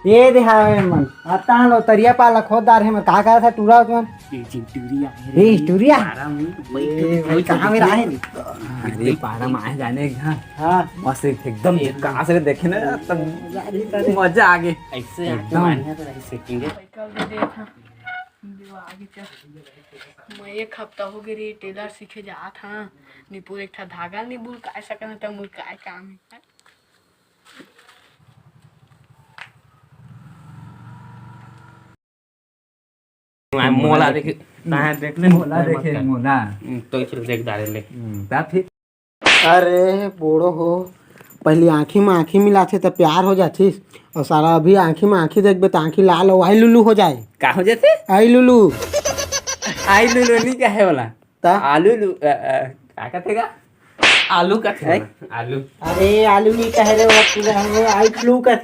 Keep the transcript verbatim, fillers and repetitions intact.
ये दे हावे मन। आता लो तरिया पाला खोद डारे हे मन। का करत हे टूरा तुमन? ये चिंटूरिया हे रे। ए, टूरिया? पारा में बैठ ए, के भाई, कहाँ में रहे? अरे, पारा में आए जाने एक झन। हाँ। मस्त एकदम झकास रे देखे ना, तब मजा आ गे। ऐसे आके एकदम। मानिया तो ऐसे कीड़े। कल दे दे था। दीवा आगे चल। मैं एक हफ्ता हो गे रे टेलर सीखे जात हंव। नी पूरे एक ठा धागा नी बुल काय सकन, त मोर काय काम हे? मोला देखे, तहां देख ले, मोला देखे, मोला। हम्म, तो चल देख डारे ले। हम्म, ता फिर। अरे बोड़ो हो, पहली आँखी में आँखी मिलाथे त प्यार हो जाथिस, अउ साला अभी आँखी में आँखी देखबे त आँखी लाल अउ आई लुलू हो जाए। का हो जाथे? आई लुलू। आई लुलू नी कहे वाला। ता? आलू लू, अ, अ, का कथे गा? आलू कथे हैं? वाला, आलू। अरे आलू नी कहे रे, वो पूरा हम लोग आई फ्लू कथे।